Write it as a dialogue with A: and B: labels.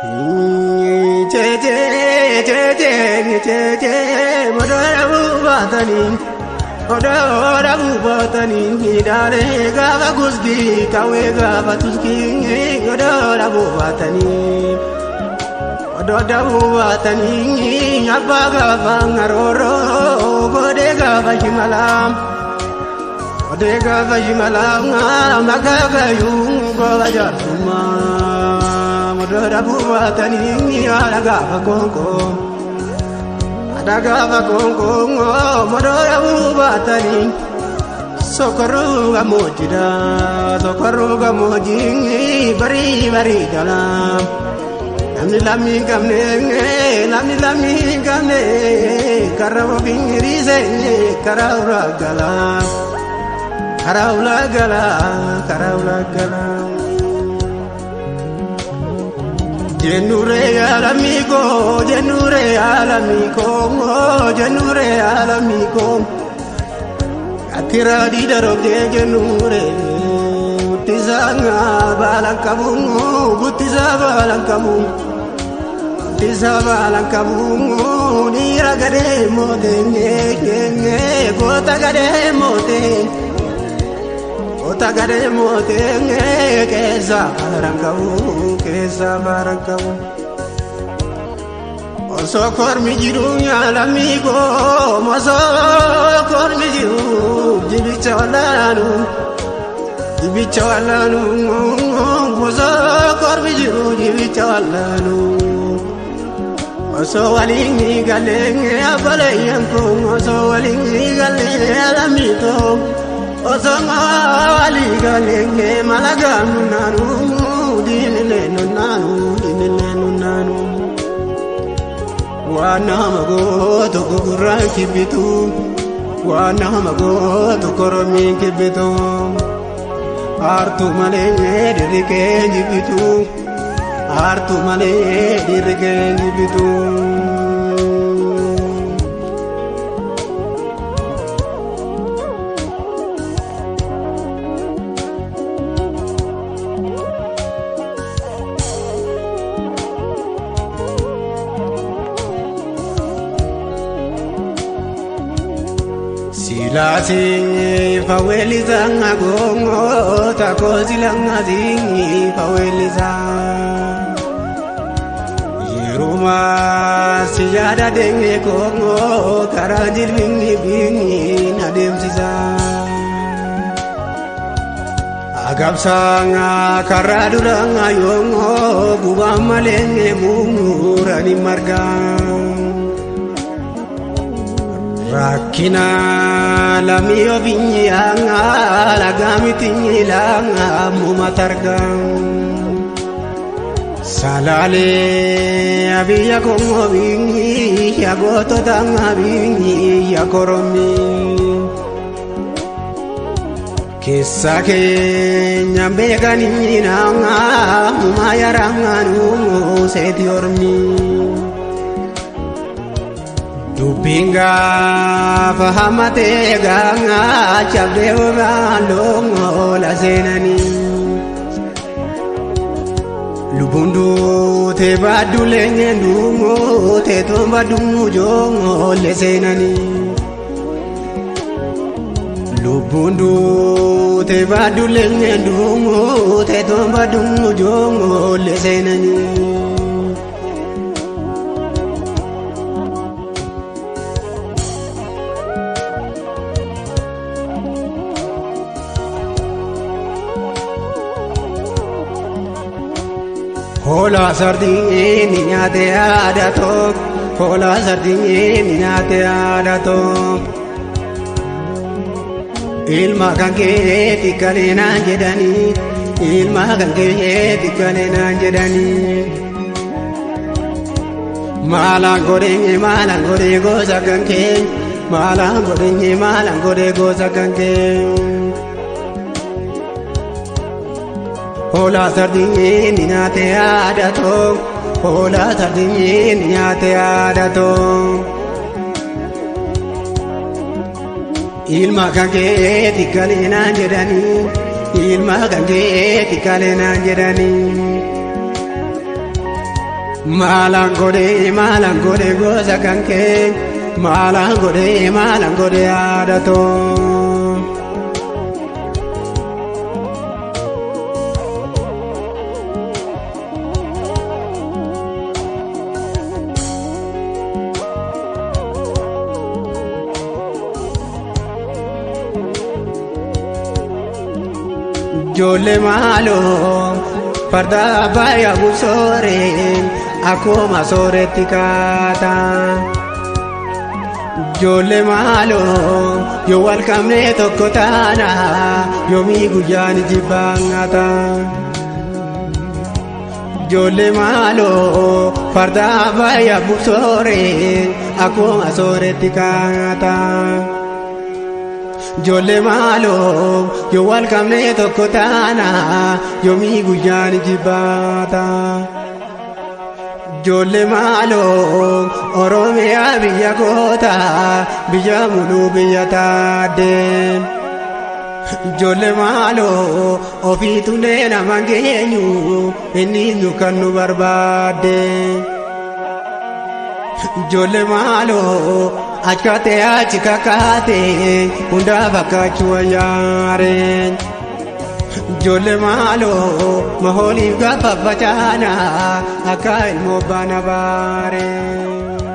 A: Jeje odoo baatanii odoo dhabuu baatanii hidhaalee gaafa guskii qawwee gaafa tuskii odoo dhabuu baatanii odoo dhabuu baatanii abbaa gaafa ngarooroo godhee gaafa shimalaa godhee gaafa shimalaa makaa gayyuu gooba jaarsummaa odoo dhabuu baatanii haadha gaafa konkoo. Daga konko modora ubatani sokoruga mojida sokoruga moji bari bari dala namni lammi gamne namni lammi gamne karabo bingirise karawra gala karawla gala karawla gala Jenure alamigo, jenure alamigo, jenure alamigo. Atira di darobde jenure, guttisanga balankabu, guttisa balankabu, guttisa balankabu. Nira gade mote, gota gade mote, gota gade mote, keessa balankabu. Keessa barankabu osoo kormi jiru nyaalamigo osoo kormi jiru dibicha wallaanu dibicha wallaanu osoo kormi jiru dibicha wallaanu osoo waliin galee abbalayyan kun osoo waliin galee alamito osoo walii galee malagaanu naanu. Nanu dinile nanu wana magoto gurra kibitu wana magoto koromi kibitu artu male dirike jibitu artu male dirike jibitu. Silasi faweliza ngagongo takozila ngazingi faweliza Yeruma siyada denge kongo karajil bingi bingi nademsiza Agabsanga karaduranga yongo gubamalenge mungurani marga Rakkina lamiyo binyanga lagamitinilanga mumatarga Salale abiya kongo bingi yagoto tanga bingi yakoromi Kessa keenya beekaninanga mumayaranga nu seeti ormi Dubbiin gaafa hammatee gaanga cabdee obaan loongola seenanii. Lubbuun duutee baaduu leenyeen duungoo teetoon baaduu joongoolle seenanii. Lubbuun duutee baaduu leenyeen duungoo teetoon baaduu joongoolle seenanii. Hola sardiini nyaate aadaa tokko hola sardiini nyaate aadaa tokko ilma kan keeti kalee naan jedhanii ilma kan keeti kalee naan jedhanii maalaan godheenye maalaan godhee gosa kan kee maalaan godheenye maalaan godhee gosa kan kee. Hola sardiini nyaate aadaa tokko hola sardiini nyaate aadaa tokko ilma kan keeti kalee naan jedhanii ilma kan keeti kalee naan jedhanii. Maalaan godhee maalaan godhee gosa kan kee, maalaan godhee maalaan godhee yaadatoo. Ijoollee maaloo farda abbaa buusooree akkuma sooretti kaata. Ijoollee maaloo yoo wal qabne tokko taana, yoomii guyyaan jibbaangata. Ijoollee maaloo farda abbaa buusooree akkuma sooretti kaata. Ijoollee maaloo yoo wal qabne tokko taana, yoomii guyyaan jibbaata. Ijoollee maaloo Oromiyaa biyya goota, biyya muluu biyya taaddee. Ijoollee maaloo ofii tunnee nama geenyu, inni nu kan nu barbaadde. Ijoollee maaloo achkatee achi kakaate hundaa fakkaachuu wayyaareen. Ijoollee maaloo mahooliif gaafa facaana akka ilmoo baana baaree.